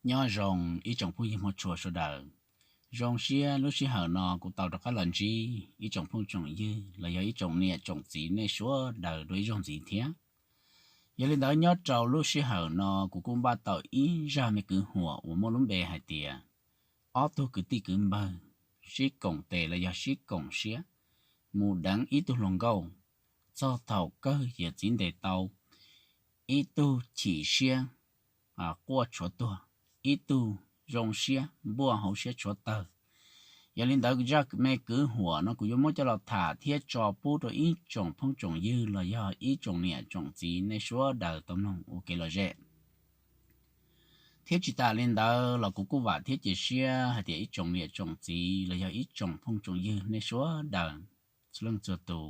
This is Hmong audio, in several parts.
Nyob zoo ib tsoom phooj ywg hmov tshua sawv daws. Zoo siab lub sij hawm no kuv tau rov qab los ntsib ib tsoom phooj tsoom ywg los yog ib tsoom niam tsoom txiv nej sawv daws dua ib zaug ntxiv thiab. Yog li ntawd nyob rau lub sij hawm no kuv kuj npaj tau ib zaj me kwv huam uas muaj lub npe hais tias ob tug kwv tij kwv npawg sib koom tes los yog sib koom siab mus deev ib tug hluas nkauj, txog thaum kawg yawm txiv ntes tau, ib tug chim siab quaj tshuav tuag, ib tug zoo siab npuaj hauv siab tshuav tawg. Yog li ntawd zaj me kwv huam no kuv yuav muab coj los tham thiab tso pub rau ib tsoom phooj tsoom ywg los yog ib tsoom niam tsoom txiv nej sawv daws tau mloog ua kev lom zem. Thiab tsis tas li ntawd los kuv kuj vam thiab cia siab hais tias ib tsoom niam tsoom txiv los yog ib tsoom phooj tsoom ywg nej sawv daws txhua leej txhua tus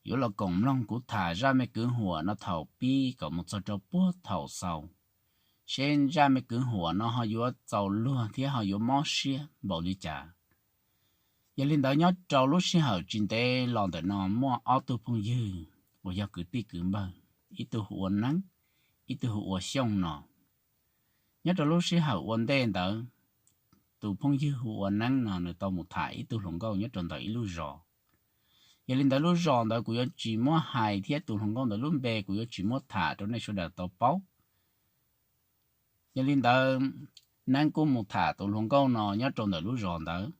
yuav los koom mloog kuv tham zaj me kwv huam no thaum pib kom mus txog rau puag thaum xaus, seb zaj me kwv huam no ho yuav txaus luag thiab ho yuav mob siab npaum li cas. Yog li ntawd nyob rau lub sij hawm tsis ntev los ntawm no muaj ob tug phooj ywg uas yog kwv tij kwv npawg, ib tug hu ua Neeb, ib tug hu ua Xyooj no. Nyob rau lub sij hawm ua ntej ntawd, tus phooj ywg hu ua Neeb no nws tau mus tham ib tug hluas nkauj nyob rau ntawm ib lub zos. Yog li ntawd lub zos ntawd kuv yuav tsis muab hais thiab tus hluas nkauj ntawd lub npe kuv yuav tsis muab tham rau nej sawv daws tau paub. Yog li ntawd, Neeb kuj mus tham tus hluas nkauj no nyob rau ntawm lub zos ntawd,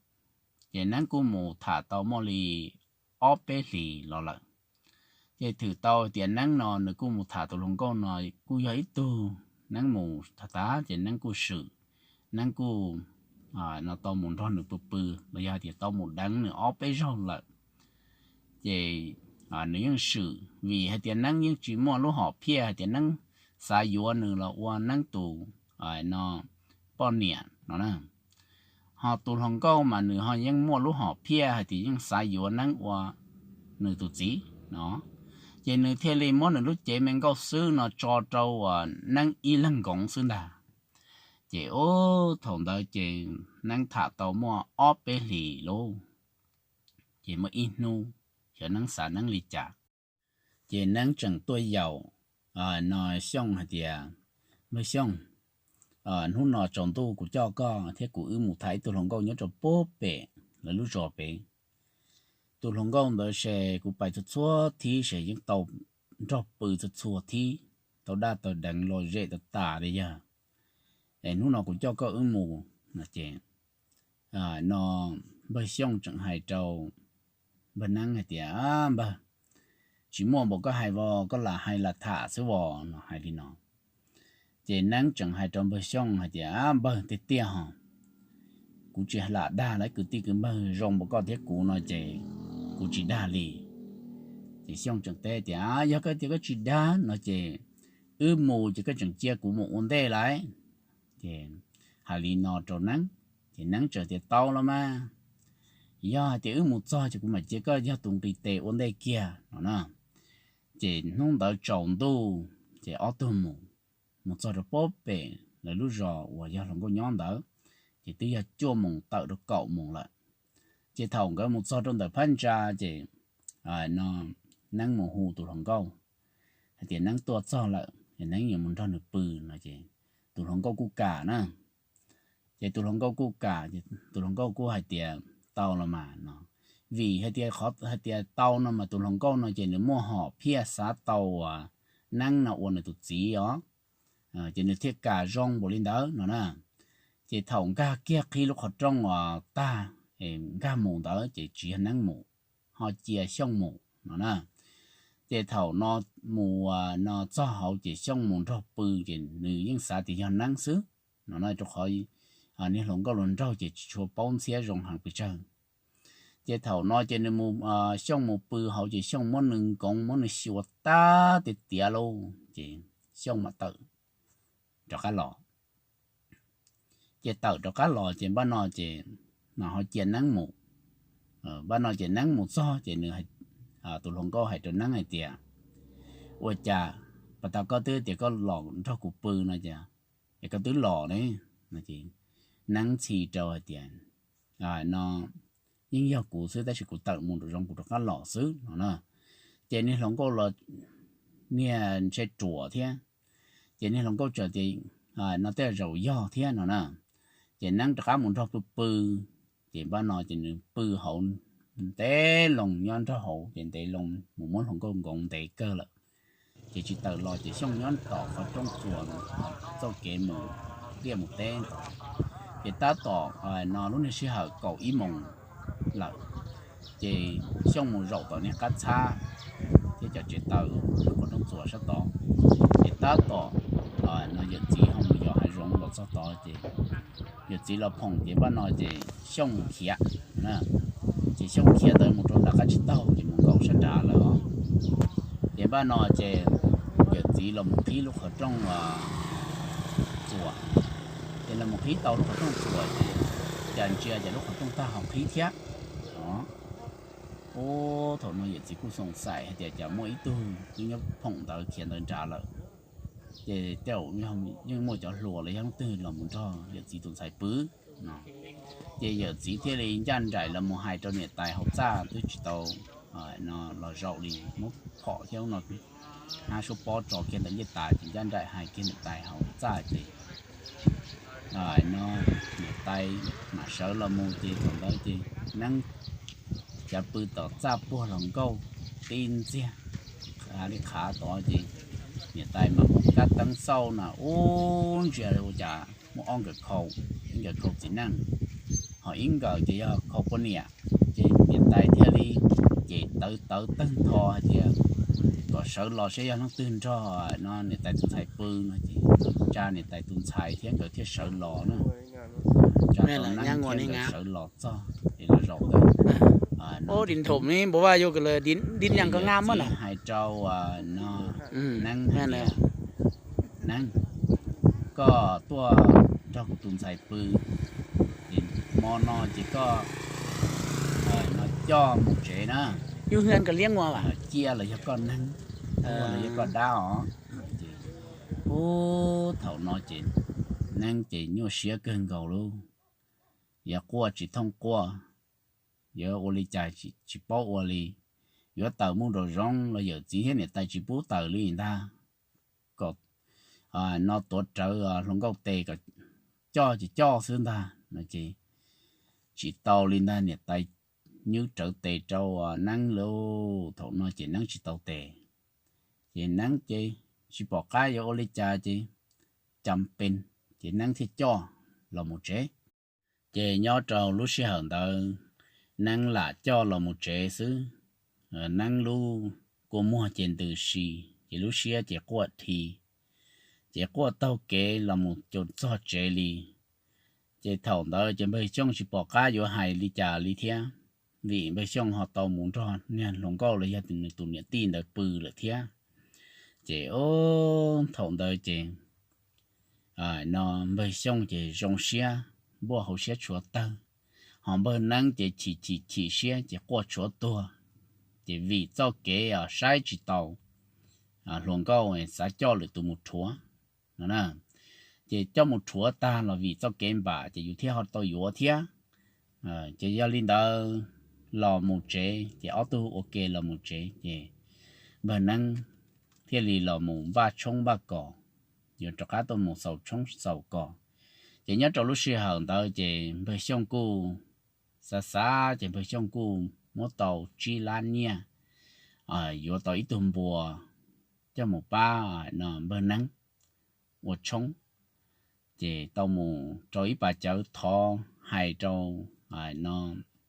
ces Neeb kuj mus tham tau muaj li ob peb hlis los lawm. Ces thwm tau tias Neeb no nws kuj mus tham tus hluas nkauj no kuj yog ib tug, Neeb mus tham tas ces Neeb kuj swm, Neeb kuj no tau mus nrog nws pw pw los yog hais tias tau mus deev nws ob peb zaug lawm. Ces nws yeej swm vim hais tias Neeb yeej tsis muaj lub hom phiaj hais tias Neeb xav yuav nws los ua Neeb tus no poj niam no na. Ho tus hluas nkauj mas nws ho yeej muaj lub hom phiaj hais tias yeej xav yuav Neeb ua nws tus txiv no, ces nws thiaj li muab nws lub cev me nkauj xwb no tso rau Neeb ib leeg nkoos xwb ntag. Ces ub thaum ntawd ces Neeb tham tau muaj ob peb hlis lauj, ces muaj ib hnub xyov Neeb xav Neeb li cas, ces Neeb tseem tuaj yaum no Xyooj hais tias, Npawg Xyooj, hnub no tsaus ntuj kuv coj koj thiab kuv wb mus tham ib tug hluas nkauj nyob rau puag pem lawv lub zos pem. Tus hluas nkauj ntawd ces kuv pais txhua txhua thib ces yeej tau nrog pw txhua txhua thib, tau daj tau deev lom zem tas tas li yog. Es hnub no kuv coj koj wb mus no ces no Npawg Xyooj tseem hais rau Npawg Neeb hais tias, Npawg, tsis muaj npaum koj hais vos, koj lam hais lam tham xwb vos no hais li no. Ces Neeb tseem hais rau Npawg Xyooj hais tias, Npawg, tiag tiag ho kuv tsis lam dag lawv kwv tij kwv npawg zoo npaum koj thiab kuv no ces kuv tsis dag li. Ces Xyooj tseem teb tias, Yog koj tias koj tsis dag no ces wb mus ces koj tseem cia kuv mus ua ntej lauj. Ces hais li no rau Neeb, ces Neeb txawm tias, Tau los mas, yog hais tias wb mus txog ces kuv mam cia koj yog tus nqis tes ua ntej kiag no na. Ces hnub ntawd tsaus ntuj ces ob tug mus, mus txog rau puag pem lawv lub zos uas yog hluas nkauj nyob ntawd, ces twb yog cuaj moos tawm rau kaum moos lawm. Ces thaum nkawd mus txog rau ntawm phab ntsa ces no Neeb mus hu tus hluas nkauj hais tias Neeb tuaj txog lawm es Neeb yuav mus nrog nws pw no ces tus hluas nkauj kuj kam na. Ces tus hluas nkauj kuj kam, tus hluas nkauj kuj hais tias, Tau los mas no. Vim hais tias qhov hais tias tau no mas tus hluas nkauj no ces nws muaj hom phiaj xav tau Neeb no ua nws tus txiv os, ces nws thiaj kam zoo npaum li ntawd no na. Ces thaum nkag kiag qhib lub qhov rooj uas tag, nkag mus ntawd ces tsis yog Neeb mus, ho cia Xyooj mus no na. Ces thaum no mus no txog hauv ces Xyooj mus nrog pw ces nws yeej xav tias yog Neeb xwb no na, rau qhov niag hluas nkauj hluas nraug ces tsis tshua paub ntxhiab zoo heev pes tsawg. Ces thaum no ces nws mus, Xyooj mus pw hauv ces Xyooj muab nws nkoos muab nws xyuas tag tiav tiav lauj ces Xyooj mam tawm rov qab los. Ces tawm rov qab los ces npaj no ces no ho cia Neeb mus. Npaj no ces Neeb mus txog ces nws, tus hluas nkauj hais rau Neeb hais tias, Ua cas pas tas koj twb tias koj los nrog kuv pw no ces es koj twb los ne? Neeb ntxhi rau hais tias, No yeej yog kuv xwb tab sis kuv tawm mus rau zoov kuv rov qab los xwb no na. Ces niag hluas nkauj los niag ntshe ruam thiab, ces niag hluas nkauj txawm tias, no tej zaum yog thiab no na. Ces Neeb rov qab mus nrog pw pw, ces npaj no ces nws pw hauv ntev loo nyob nraum hauv ces ntev loo mus muab hluas nkauj nkoos ntev kawg lawm. Ces tsis tawm los ces Xyooj nyob tom qhov rooj txuas txoj kev mus liaj mus teb tod. Ces tab tom no lub niag sij hawm kaum ib moos lawm, ces Xyooj mus zaum tom niag qab txhab thiab cov tsev taws qhov rooj txuas sab tod. Ces tab tom no yawm txiv ho mus yos hav zoov los txog tod ces yawm txiv los phoom ces npaj no ces Xyooj khiav. Ces Xyooj khiav ntawd mus rau nram qab tsib taug ces mus nkaum sab nrad lawm os. Ces npaj no ces yawm txiv los mus qhib lub qhov rooj txuas. Ces los mus qhib tau lub qhov rooj txuas ces cas ntsia ces lub qhov rooj tag ho qhib thiab. Ub, thaum no yawm txiv kuj xoom xaim hais tias cas muaj ib tug twb nyob phoom ntawd khiav ntawd nrad lawm, ces tej zaum yeej muaj cov hluas los yog leej twg los mus nrog yawm txiv tus ntxhais pw no. Ces yawm txiv thiaj li ncaj nraim los mus hais rau niam tais hauv txaj twb tsis tau no los zaum li, muab phom thiab no hnab suab pob tso kiag ntawm ncej tas ces ncaj nraim hais kiag niam tais hauv txaj ces no niam tais mam sawv los mus ces thaum ntawd ces Neeb cav pw tom txaj puag hluas nkauj tib ntxiag, qhav li qhav tod ces niam tais mas muab kab teeb xauj na ub ntsia ua cas muaj ob nkawm khau, ib nkawm khau txiv neej, ho ib nkawm ces yog khau poj niam. Ces niam tais thiaj li ces tawv tawv tawg ntho hais tias kom sawv los saib yog leej twg nrog no niam tais tus ntxhais pw no ces tsa niam tais tus ntxhais thiab nkawd thiaj sawv los na. Tsa tau Neeb thiab nkawd sawv los txog es los zaum ntawd, niam tais hais rau no Neeb hais tias Neeb, koj tuaj nrog kuv tus ntxhais pw, ces hmo no ces koj no coj mus tsev na. Yus hais Ciaj los yog koj Neeb, Quaj los yog koj dab os. Ub, thaum no ces Neeb ces nyuaj siab kawg nkaus lauj, yuav quaj tsis thooj quaj, yuav ua li cas tsis paub ua li, yuav tawm mus nraum zoov los yawm txiv thiab niam tais tsis pub tawm li ntag, kom no tuav rawv hluas nkauj tes kom coj ces coj xwb ntag no ces tsis tau li ntag, niam tais nyub rawv tes rau Neeb lauj. Thaum no ces Neeb tsis tau tes, ces Neeb ces tsis pom qab yuav ua li cas ces cas pes ces Neeb thiaj coj los mus tsev. Ces nyob rau lub sij hawm ntawd Neeb lam coj los mus tsev xwb, Neeb lub kua muag ces ntws si, ces lub siab ces quaj dhi, ces quaj taug kev los mus txog tsev li. Ces thaum ntawd ces npawg Xyooj tsis pom qab yuav hais li cas li thiab, vim npawg Xyooj ho tau mus nrog niag hluas nkauj los yog nws tus niam tij ntawd pw lawm thiab. Ces thaum ntawd ces no npawg Xyooj ces zoo siab, npuaj hauv siab tshuav tawg, ho npawg Neeb ces chim chim chim siab ces quaj tshuav tuag. Ces vim txoj kev saib tsis taus hluas nkauj xav coj lwm tus mus rhuav no, ces coj mus rhuav tag los vim txoj kev npam ces yus thiaj ho tau yuav thiab. Ces yog li ntawd los mus tsev ces ob tug ua ke los mus tsev ces npawg Neeb thiaj li los mus npaj tshoob npaj kos, yuav rov qab tuaj mus xaus tshoob xaus kos. Ces nyob rau lub sij hawm ntawd ces npawg Xyooj kuj xav xav ces npawg Xyooj kuj muab tau tsib lab nyiaj, yuav tau ib tug npua coj mus pab no npawg Neeb ua tshoob. Ces tau mus rau ib pas cawv thov hais rau no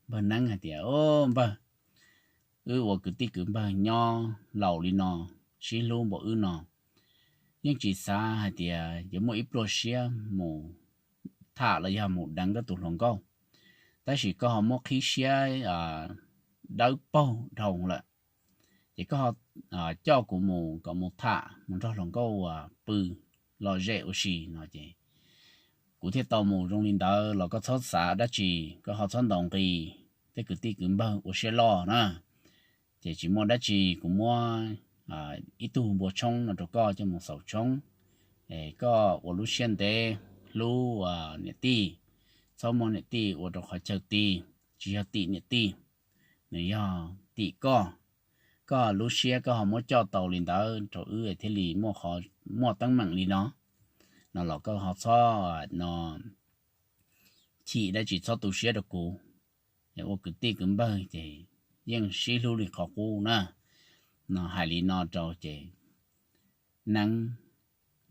npawg Neeb hais tias, Npawg, wb ua kwv tij kwv npawg nyob laus li no, sib hlub npaum wb no, yeej tsis xav hais tias yuav muaj ib pluag siab mus tham los yog mus deev koj tus hluas nkauj, tab sis koj ho muab qhib siab dawb paug dhau lawm. Ces koj coj kuv mus kom mus tham mus nrog hluas nkauj pw lom zem ua si no ces kuv thiaj tau mus zoo li ntawd los koj txhob xav dab tsi, koj ho txhob ntaus nqi, tej kwv tij kwv npawg ua siab loj na. Ces tsis muaj dab tsi, kuv muab ib tug npua tshoob no rau koj coj mus xaus tshoob. Koj ua lub siab ntev hlub niam tij, txhob muab niam tij ua rau qhov chaw ti, tsis yog tim niam tij, nws yog tim koj. Koj lub siab koj ho muab coj tau li ntawd rau wb thiaj li muaj teeb meem li no. no los koj ho txhob no chim dab tsi, txhob tu siab rau kuv. Ua kwv tij kwv npawg ces yeej sib hlub li qhov qub na. No hais li no rau ces Neeb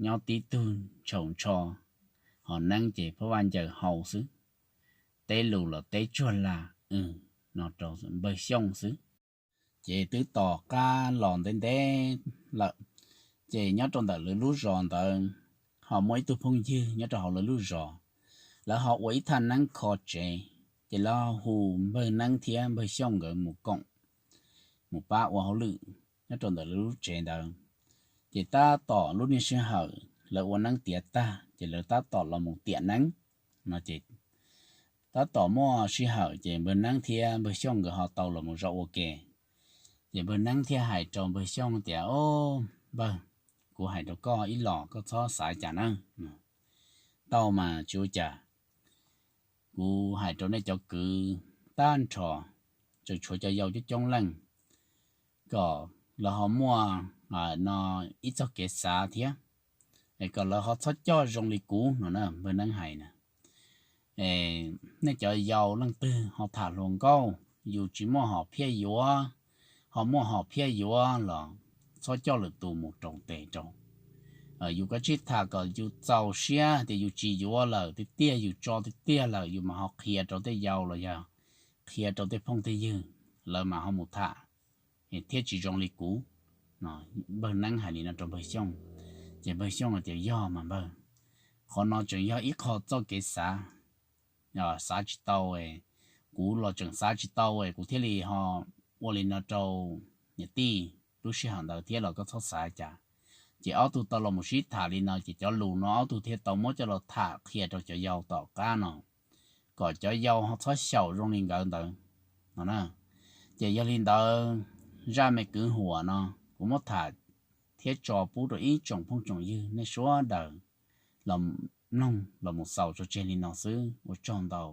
nyob tib tug ntshaus ntsho, ho Neeb ces phab vaj ncaws hau xwb, teb lus los teb tsuag lag no rau npawg Xyooj xwb. Ces twb tom qab los ntev ntev lawm, ces nyob rau ntawm lawv lub zos ntawd ho muaj ib tug phooj ywg nyob rau hauv lawv lub zos, lawv ho ua ib thaj neeb kho tsev, ces lawv hu npawg Neeb thiab npawg Xyooj nkawd mus koom, mus pab ua hauj lwm nyob rau ntawm lawv lub tsev ntawd. Ces tab tom lub niag sij hawm lawv ua neeb tiav tag ces lawv tab tom los mus tiam neeb no ces tab tom muaj sij hawm ces npawg Neeb thiab npawg Xyooj nkawd ho tau los mus zov ua ke. Ces npawg Neeb thiaj hais rau npawg Xyooj tias, Au, npawg, kuv hais rau koj ib los koj txhob xav cas na. Tau mas tsis ua cas, kuv hais rau nej cov kwv tag nrho, tseem tshuav cov yau coob coob leej, kom lawv ho muaj no ib txoj kev xav thiab, es kom lawv ho txhob coj zoo li kuv no na, npawg Neeb hais na. Nej cov yau leej twg ho tham hluas nkauj, yus tsis muaj hom phiaj yuav, ho muaj hom phiaj yuav los txhob coj lwm tus mus rau tes rau. Yus kav tsij tham kom yus txaus siab tias yus tsis yuav lawm tiag tiag, yus tso tiag tiag lawm yus mam ho qhia rau tej yau los yog qhia rau tej phooj tej ywg, lawv mam ho mus tham thiab tsis zoo li kuv. Npawg Neeb hais li no rau npawg Xyooj, ces npawg Xyooj tias, Yog mas npawg, qhov no tseem yog ib qho txoj kev xav, xav tsis tau, kuv los tseem xav tsis tau, kuv thiaj li ho ua li no rau niam tij lub sij hawm ntawd thiab los koj txhob xav cas. Ces ob tug tau los mus sib tham li no ces cov lus no ob tug thiaj tau muab coj los tham qhia rau cov yau tom qab no, kom cov yau ho txhob xyaum zoo li nkawd ntawd no. Ces yog li ntawd, zaj me kwv huam no kuv muab tham thiab tso pub rau ib tsoom phooj tsoom ywg nej sawv daws los mloog los mus xaus tso tseg li no xwb, ua tsaug ntau.